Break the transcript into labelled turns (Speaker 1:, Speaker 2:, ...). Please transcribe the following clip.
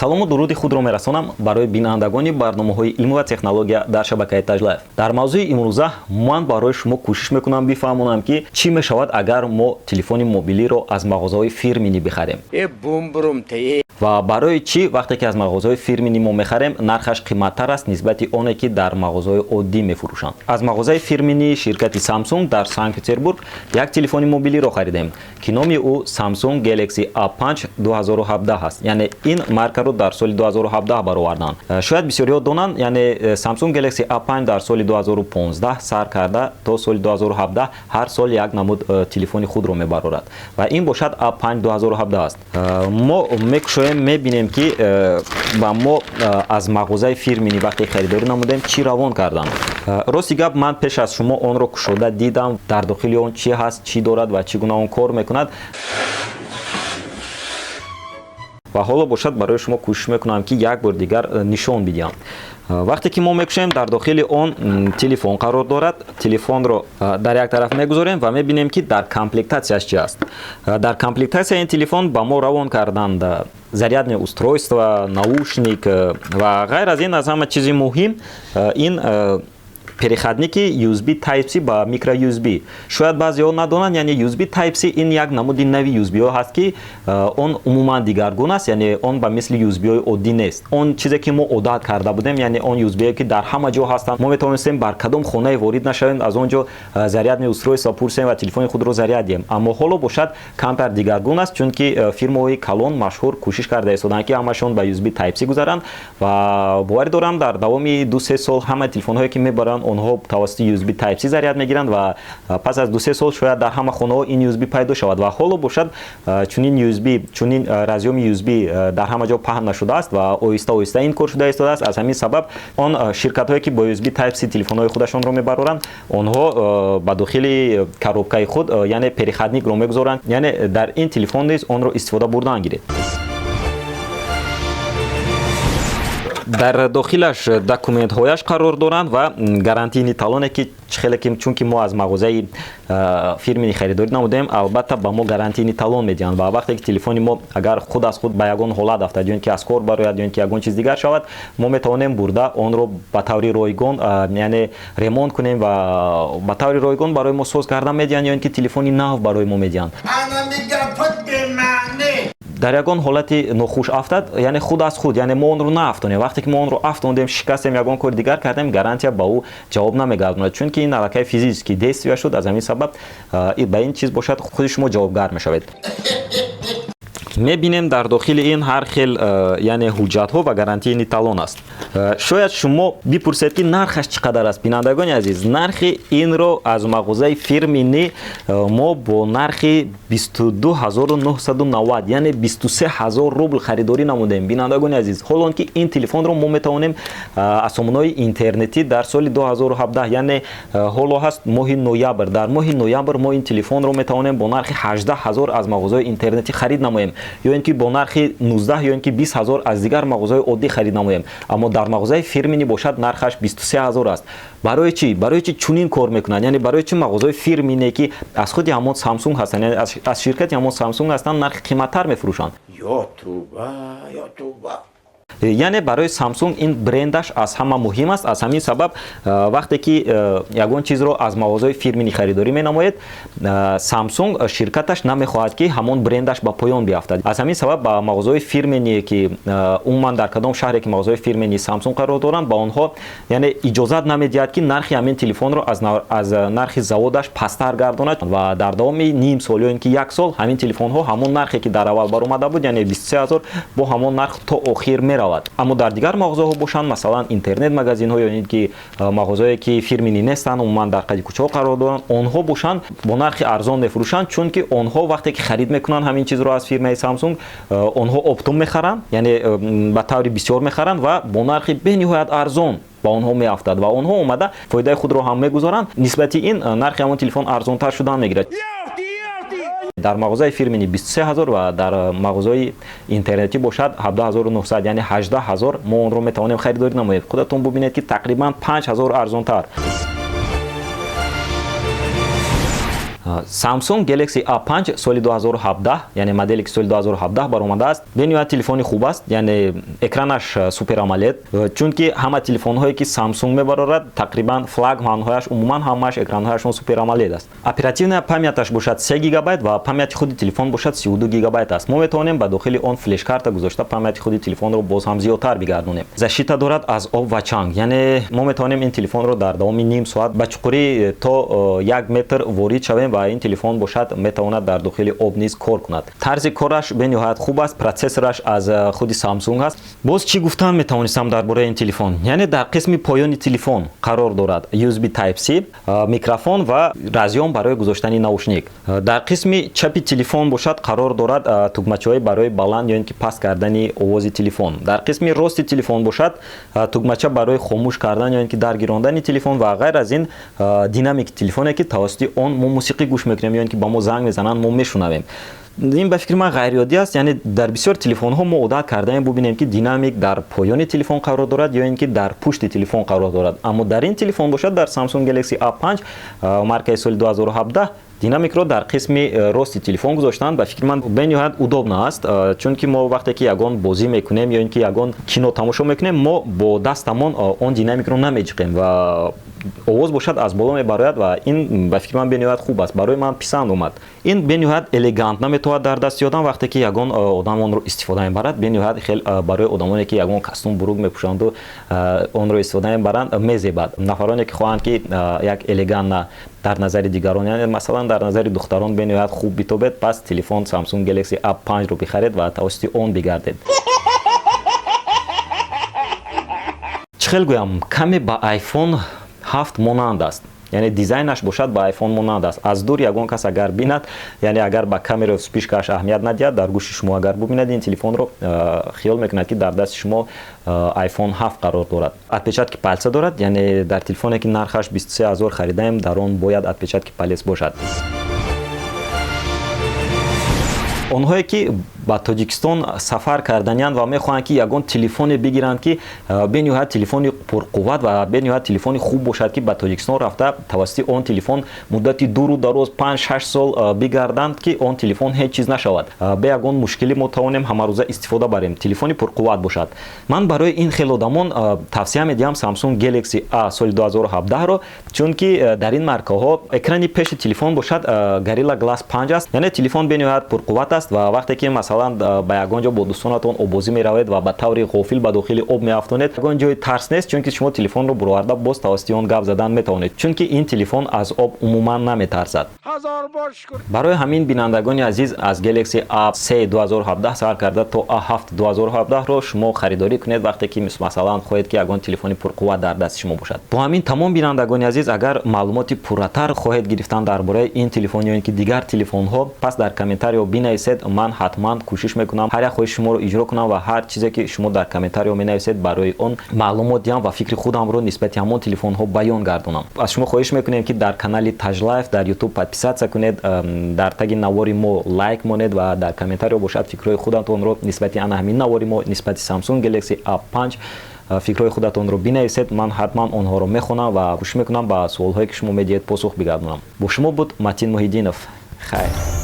Speaker 1: Салому дуруди худро мерасонам барои бинандагони барномаҳои илму ва технология дар шабакаи Таҷлайф. Дар мавзӯи имрӯза ман барои шумо кӯшиш мекунам бифаҳмонам, ки чӣ мешавад, агар мо телефони мобилиро аз мағозаҳои фирминӣ бихарем. Ва барои чӣ вақте ки аз мағозаҳои фирминӣ мо мехарем, нархаш қиматтар аст нисбати оне, ки дар мағозаҳои оддӣ мефурӯшанд. Аз мағозаи фирминии ширкати Samsung дар Санкт Петербург як телефони мобилиро харидем, ки номи ӯ Samsung Galaxy A5 2017 аст. Яъне ин маркаро дар соли 2017 бароварданд. Шояд бисёриҳо донанд, яъне Samsung Galaxy A5 дар соли 2015 сар карда то соли 2017 ҳар сол як намуд телефони худро мебарорад ва ин бошад A5 2017 аст. Мо мекушоем, мебинем, ки ба мо аз мағозаи фирминӣ вақте харидорӣ намудем, чӣ равон карданд. Рости гап, ман пеш аз шумо онро кушода дидам, дар дохили он чӣ ҳаст, чӣ дорад ва чӣ гуна он кор мекунад. Ва ҳоло бошад, барои шумо кӯшиш мекунам, ки як бор дигар нишон бидиҳам. Вақте ки мо мекушоем, дар дохили он телефон қарор дорад. Телефонро дар як тараф мегузорем ва мебинем, ки дар комплектатсияш чи аст. Дар комплектатсияи ин телефон ба мо равон карданд зарядное устройство, наушник ва ғайр аз ин, аз ҳама чизи муҳим ин переходники USB Type-C ба micro USB. Шояд баъзеҳо надонанд, яъне USB Type-C ин як намуди нави USB-ҳо ҳаст, ки он умуман дигаргун аст, яъне он ба мисли USB-ҳои оддӣ нест. Он чизе ки мо одат карда будем, яъне он USB-е ки дар ҳама ҷо ҳастанд, мо метавонистем бар кадом хонае ворид нашавем, аз он ҷо зарядное устройство пурсем ва телефони худро заряд диҳем. Аммо ҳоло бошад, камтар дигаргун аст, чунки фирмаҳои калон, машҳур кӯшиш карда истоданд, ки ҳамашон ба USB Type-C гузаранд. Ва боварӣ дорам, дар давоми 2-3 сол ҳама телефонҳое ки мебаранд, онҳо тавассути USB Type-C заряд мегиранд ва пас аз 2-3 сол шояд дар ҳама хонаҳо ин USB пайдо шавад. Ва ҳоло бошад, чунин USB, чунин разъёми USB дар ҳама ҷо паҳн нашудааст ва оҳиста оҳиста ин кор шуда истодааст. Аз ҳамин сабаб он ширкатҳое, ки бо USB Type-C телефонҳои худашонро мебароранд, онҳо ба дохили коробкаи худ, яъне переходникро мегузоранд, яъне дар ин телефон низ онро истифода бурдан гиред. Дар дохилаш документҳояш қарор доранд ва гарантийный талоне, ки хеле ки, чунки мо аз мағозаи фирмини харидорӣ намудем, албатта ба мо гарантийный талон медиҳанд. Ва вақте ки телефони мо агар худ аз худ ба ягон ҳолат афтад, ё ин ки аз кор барояд, ё ин ки ягон чиз дигар шавад, мо метавонем бурда онро ба таври ройгон, яъне ремонт кунем ва ба таври ройгон барои мо соз карда медиҳанд ё ин ки телефони нав барои мо медиҳанд. Дар ягон ҳолати нохуш афтад, яъне худ аз худ, яъне мо онро наафтонем, вақте ки мо онро афтондем, шикастем, ягон кори дигар кардем, гарантия ба ӯ ҷавоб намегардонад, чунки ин аллакай физический действия шуд. Аз ҳамин сабаб ба ин чиз бошад, худи шумо ҷавобгар мешавед. Мебинем, дар дохили ин ҳар хел, яъне ҳуҷҷатҳо ва гарантийный талон аст. Шояд шумо бипурсед, ки нархаш чӣ қадар аст. Бинандагони азиз, нархи инро аз мағозаи фирмини мо бо нархи 22 990, яъне 23 000 рубл харидорӣ намудем, бинандагони азиз. Ҳол он ки ин телефонро мо метавонем аз сомонаҳои интернетӣ дар соли 2017, яъне ҳоло ҳаст моҳи ноябр, дар моҳи ноябр мо ин телефонро метавонем бо нархи 18 000 аз мағозаҳои интернетӣ харид намоем ё ин ки бо нархи 19 ё ин ки 20 000 аз дигар мағозаҳои оддӣ харид намоем. Аммо дар мағозаи фирминӣ бошад, нархаш 23 000 аст. Барои чӣ? Барои чӣ чунин кор мекунанд? Яъне барои чӣ мағозаҳои фирмине, ки аз худи ҳамон Самсунг ҳастанд, яъне аз ширкати ҳамон Самсунг ҳастанд, нархи қиматтар мефурӯшанд?
Speaker 2: Ё туба, ё туба!
Speaker 1: Яъне барои Самсунг ин брендаш аз ҳама муҳим аст. Аз ҳамин сабаб, вақте ки ягон чизро аз мағозаҳои фирминӣ харидорӣ менамоед, Самсунг ширкаташ намехоҳад, ки ҳамон брендаш ба поён биафтад. Аз ҳамин сабаб ба мағозаҳои фирмение, ки умуман дар кадом шаҳре ки мағозаҳои фирмени Самсунг қарор доранд, ба онҳо яъне иҷозат намедиҳад, ки нархи ҳамин телефонро аз нархи заводаш пасттар гардонад. Ва дар давоми ним сол ё ин ки як сол ҳамин телефонҳо ҳамон нархе, ки дар аввал баромада буд, яъне 23 000, бо ҳамон нарх то охир меравад. Аммо дар дигар мағозаҳо бошанд, масалан интернет магазинҳо ё ин ки мағозаҳое, ки фирминӣ нестанд, умуман дар қади кӯчаҳо қарор доранд, онҳо бошанд, бо нархи арзон мефурӯшанд, чунки онҳо вақте ки харид мекунанд ҳамин чизро аз фирмаи Самсунг, онҳо оптом мехаранд, яъне ба таври бисёр мехаранд ва бо нархи бениҳоят арзон ба онҳо меафтад ва онҳо омада фоидаи худро ҳам мегузоранд. Нисбати ин нархи ҳамон телефон арзонтар шудан мегирад. Дар мағозаи фирмини 23 000 ва дар мағозаи интернетӣ бошад 17 900, яъне 18 000 мо онро метавонем харидорӣ намоем. Худатон бубинед, ки тақрибан 5000 арзонтар. Samsung Galaxy A5 соли 2017, яъне моделе ки соли 2017 баромадааст, бениҳоят телефони хуб аст, яъне экранаш Super AMOLED, чунки ҳама телефонҳое ки Samsung мебарорад, тақрибан флагманҳояш умуман ҳамааш экранҳояшон Super AMOLED аст. Оперативная памяташ бошад 3 гигабайт ва памяти худи телефон бошад 32 гигабайт аст. Мо метавонем ба дохили он флешкарта гузошта памяти худи телефонро боз ҳам зиёдтар бигардонем. Защита дорад аз об ва чанг, яъне мо метавонем ин телефонро дар давоми ним соат ба чуқурӣ то 1 метр ворид шавем ва ин телефон бошад метавонад дар дохили об низ кор кунад. Тарзи кораш бениҳоят хуб аст, процессораш аз худи Samsung аст. Боз чӣ гуфтан метавонистам дар бораи ин телефон? Яъне дар қисми поёни телефон қарор дорад USB Type-C, микрофон ва разъём барои гузоштани наушник. Дар қисми чапи телефон бошад қарор дорад тугмачаҳои барои баланд ё ин ки паст кардани овози телефон. Дар қисми рости телефон бошад тугмача барои хомӯш кардан ё ин ки даргирондани телефон ва ғайр аз ин динамики телефоне ки тавассути он мо мусиқӣ гӯш мекунем ё ин ки ба мо занг мезананд, мо мешунавем. Ин ба фикри ман ғайриоддӣ аст, яъне дар бисёр телефонҳо мо одат кардаем бубинем, ки динамик дар поёни телефон қарор дорад ё ин ки дар пушти телефон қарор дорад. Аммо дар ин телефон бошад, дар Samsung Galaxy A5 маркаи соли 2017, динамикро дар қисми рости телефон гузоштанд. Ба фикри ман бениҳоят удобно аст, чунки мо вақте ки ягон бозӣ мекунем ё ин ки ягон кино тамошо мекунем, мо бо дастамон он динамикро намеҷиқем ва овоз бошад аз боло мебарояд ва ин ба фикри ман бениҳоят хуб аст. Барои ман писанд омад. Ин бениҳоят элегантно метавонад дар дасти одам, вақте ки ягон одам онро истифода мебарад, бениҳоят хел барои одамоне ки ягон костюм бурук мепӯшанду онро истифода мебаранд, мезебад. Нафароне ки хоҳанд ки як элегантно дар назари дигарон, яъне масалан дар назари духтарон бениҳоят хуб битобед, пас телефон Samsung Galaxy A5-ро бихаред ва тавассути он бигардед. Чӣ хел гӯям, каме ба iPhone 7 монанд аст, яъне дизайнаш бошад ба iPhone монанд аст. Аз дур ягон кас агар бинад, яъне агар ба камера вспышкааш аҳамият надиҳад, дар гӯши шумо агар бубинад ин телефонро, хиёл мекунад, ки дар дасти шумо iPhone 7 қарор дорад. Отпечатки пальца дорад, яъне дар телефоне ки нархаш 23 ҳазор харидаем, дар он бояд отпечатки палец бошад. Онҳое ки ба Тоҷикистон сафар карданиянд ва мехоҳанд, ки ягон телефоне бигиранд, ки бениҳоят телефони пурқувват ва бениҳоят телефони хуб бошад, ки ба Тоҷикистон рафта тавассути он телефон муддати дуру дароз 5-6 сол бигарданд, ки он телефон ҳеҷ чиз нашавад, бе ягон мушкилӣ мо тавонем ҳамарӯза истифода барем, телефони пурқувват бошад. Ман барои ин хел одамон тавсия медиҳам Samsung Galaxy A соли 2017-ро, чунки дар ин маркаҳо экрани пеши телефон бошад Gorilla Glass 5 аст, яъне телефон бениҳоят пурқувват аст ва вақте ки масалан ба ягон ҷо бо дӯстонатон оббозӣ меравед ва ба таври ғофил ба дохили об меафтонед, ягон ҷои тарс нест, чунки шумо телефонро буроварда боз тавассути он гап задан метавонед, чунки ин телефон аз об умуман наметарсад. Барои ҳамин, бинандагони азиз, аз Galaxy A3 2017 сар карда то A7 2017-ро шумо харидорӣ кунед, вақте ки масалан хоҳед, ки ягон телефони пурқувват дар дасти шумо бошад. Бо ҳамин тамом, бинандагони азиз. Агар маълумоти пурратар хоҳед гирифтан дар бораи ин телефон ё ин ки дигар телефонҳо, пас дар комментарио бинависед. Ман ҳатман кӯшиш мекунам ҳар як хоҳиши шуморо иҷро кунам ва ҳар чизе ки шумо дар комментарио менависед, барои он маълумот диҳам ва фикри худамро нисбати ҳамон телефонҳо баён гардонам. Аз шумо хоҳиш мекунем, ки дар канали Таҷлайф дар YouTube подписаться кунед, дар таги навори мо лайк монед ва дар комментарио бошад фикрҳои худатонро нисбати ана ҳамин навори мо, нисбати Samsung Galaxy A5 фикрҳои худатонро бинависед. Ман ҳатман онҳоро мехонам ва кӯшиш мекунам ба суолҳое ки шумо медиҳед посух бигардонам. Бо шумо буд Матин Муҳиддинов. Хайр.